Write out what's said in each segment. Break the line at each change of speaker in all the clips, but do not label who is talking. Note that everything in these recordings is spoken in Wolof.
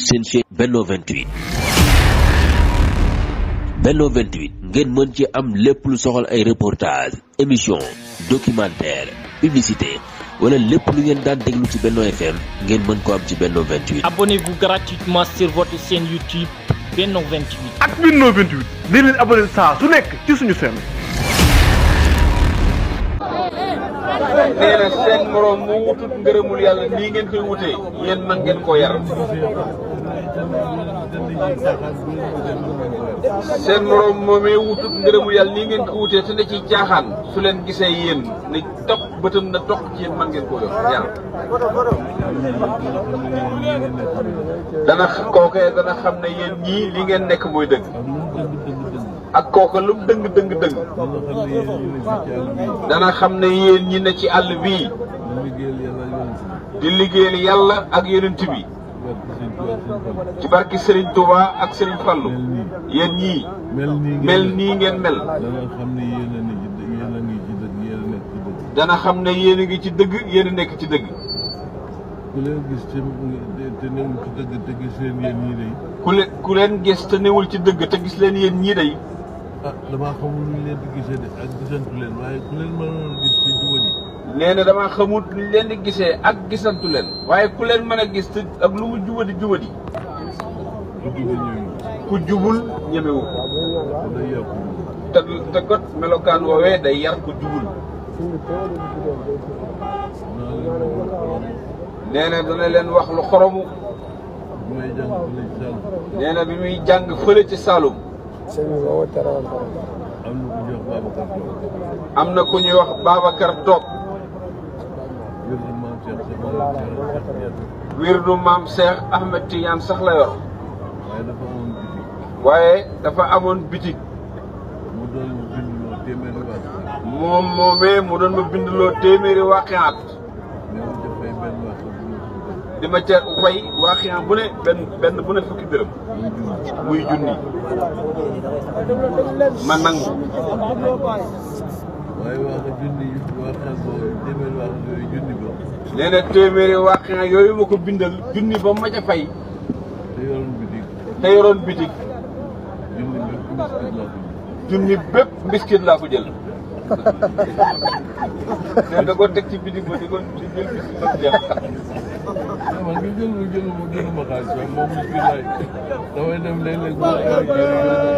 seen chaîne Benno 28 Benno 28 ngeen mën ci am lépp lu soxal ay reportage émission documentaire publicité wala lépp lu ngeen daan déglu ci Benno FM ngeen mën ko am ci Benno 28.
Abonnez-vous gratuitement sur votre chaîne YouTube Benno 28.
ak Benno 28 di leen abonné saa su nekk ci suñu chaîne.
nee na seen morom mu wutut ngërëmul yàlla nii ngeen koy wutee yéen man ngeen koo yar. seen morom moomee wutut ngërëmul yàlla nii ngeen ko wutee te ne ci caaxaan su leen gisee yéen ne toq bëtam na toq ci yéen man ngeen koo yar. dana xam ne yéen ñii li ngeen nekk mooy dëgg. ak kooka lu mu dëng dana xam ne yéen ñi ne ci àll bii di liggéeyal yàlla ak yonent bi ci barki Serigne Touba ak Serigne Fallou yéen ñii mel nii ngeen mel dana xam ne yéen a ngi ci dëgg yéen a nekk ci dëgg.
ku leen gis te newul ci dëgg te gis leen yéen ñii day.
ku leen gis te newul ci dëgg te gis leen yéen ñii day.
ah damaa xamul lu leen di gisee de ak gisantu leen waaye ku leen mënoon a gis te jubadi.
nee na damaa xamul lu leen di gisee ak gisantu leen waaye ku leen mën a gis te ak lu mu jubadi. ku jubul ñemewu te got melokaan woowee day yar ku jubul. nee na dana leen wax lu xoromu. nee na bi muy jàng fële ci Saloum. am na ku ñuy wax Babacar Toog. wirdu maam Cheikh Ahmed Tidiane sax la yor. waaye dafa amoon bitig. moom moomee mu doon ma bindloo téeméeri waaqiyaat. di ma ca fay waaqiyaat bu ne benn bu ne fukki dërëm. muy junni. ma nangu.
waaye wax junni waaqiyaat boobu téeméeri waaqiyaat yooyu junni ba.
nee na téeméeri waaqiyaat yooyu ma ko bindal junni ba ma ca fay. te yoroon bitig. junni bépp mbiskit laa ko jël. nee da ko teg ci bitig ba di ko jël biskit ba jeex.
man nga jëluma xaalis waaye moom mbiskit laay damay dem léeg-léeg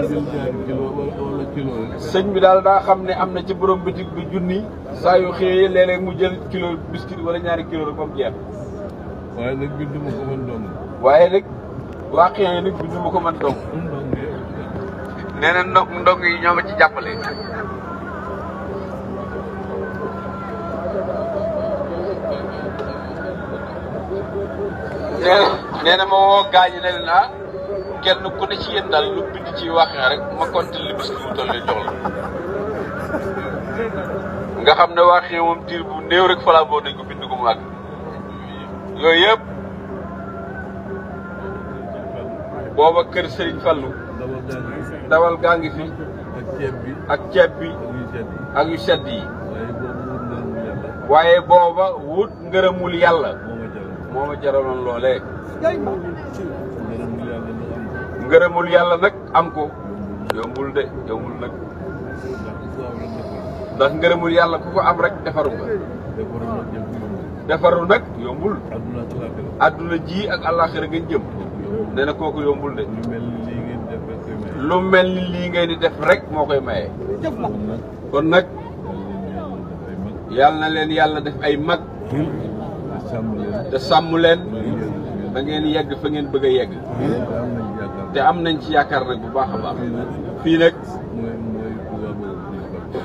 jël ñaari kilo wala kilo rek.
sëñ bi daal daa xam ne am na ci borom bitig bi junni saa yu xëyee léeg-léeg mu jël kilo biskit wala ñaari kilo rek ba mu jeex.
waaye nag binduma ko man dong.
waaye nag waa xëy nag binduma ko man dong. nee na ndong yi ñoo ma ci jàppale. nee na ma woo gaañi ne leen kenn ku ne ci yéen daal lu bind ci waxee rek ma compter li bis mu toll jox la. nga xam ne waxee moom diir bu néew rek falaa boo nañ ko bind ko mu àgg. yooyu yëpp booba kër Serigne Fallou dawal gaa ngi fi ak ceeb bi ak yu sedd yi. waaye booba wut ngërëmul yàlla moo ma jaraloon loolee. ngërëmul yàlla nag am ko yombul de yombul nag ndax ngërëmul yàlla ku ko am rek defaru nga. defaru nag yombul. adduna ji ak àllaaxira nga jëm. nee na kooku yombul de. lu mel ni lii ngeen di def rek moo koy maye. kon nag yàlla na leen yàlla def ay mag. te sàmm leen. da ngeen yegg fa ngeen bëgg a yegg. te am nañ ci yaakaar nag bu baax a baax.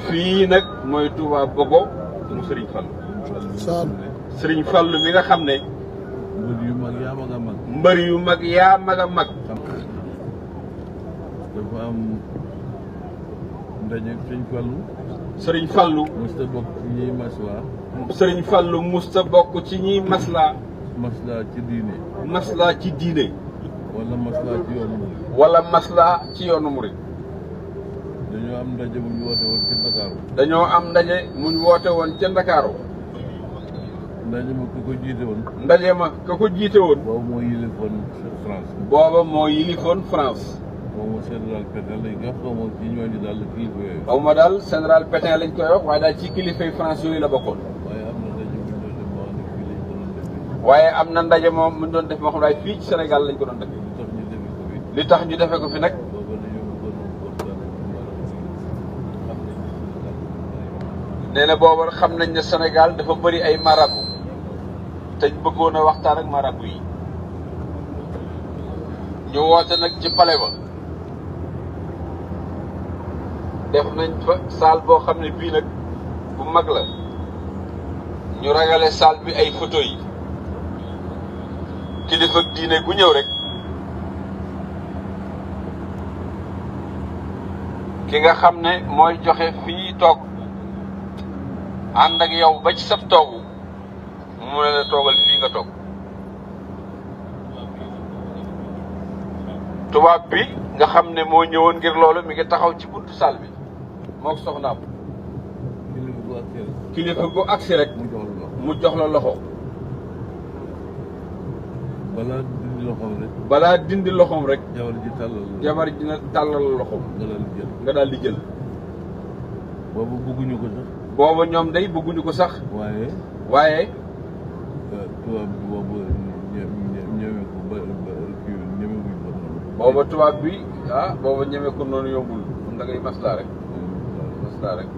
fii nag mooy Touba Bogo mu Serigne Fallou. Serigne Fallou mi nga xam ne. mbër yu mag yaa mag a mag.
dafa am ndaje Serigne Fallou.
Serigne Fallou.
musta bokk ci ñiy maslaa.
Serigne Fallou musta bokk ci ñiy maslaa.
maslaa ci diine.
maslaa ci diine.
wala maslaa ci yoonu murid.
wala maslaa ci yoonu murid.
dañoo am ndaje mu ñu woote woon ca Ndakaaru.
dañoo am ndaje mu ñu woote woon ca Ndakaaru.
ndaje ma ko jiite woon.
ndaje ma ko jiite woon.
boobu moo yilifoon France.
booba moo yilifoon France.
xaw ma général Pétain lañ koy wax xaw ma ci ñooñu daal la kilifa yooyu.
xaw ma daal général Pétain lañ koy wax waaye daal ci kilifay France yooyu la bokkoon.
waaye am na ndaje bu ñu doon def moo xam ne
waaye am na ndaje moom mu doon def moo xam ne fii ci Sénégal lañ ko doon defee. li tax ñu defee ko fi nag. nee na booba xam nañ ne Sénégal dafa bëri ay marabu te ñu bëggoon a waxtaan ak marabu yi. ñu woote nag ci palais ba. def nañ fa salle boo xam ne bii nag bu mag la. ñu ragale salle bi ay photo yi. kilifa diine gu ñëw rek. ki nga xam ne mooy joxe fii toog. ànd ak yow ba ci sab toogu. mu ne la toogal fii nga toog. tubaab bi nga xam ne moo ñëwoon ngir loolu mi ngi taxaw ci buntu salle bi. moo soxnaam. kilifa gu agsi rek. mu jox la loxo. balaa dindi loxoom rek. jabar ji na tàllal loxoom. nga daal di jël.
boobu bëgguñu ko sax.
booba ñoom day bëgguñu ko sax. waaye.
tubaab bi boobu ñeme ko ba ñemewuñ ko noonu.
booba tubaab bi booba ñeme ko noonu yombul. da ngay maslaa rek. maslaa rek.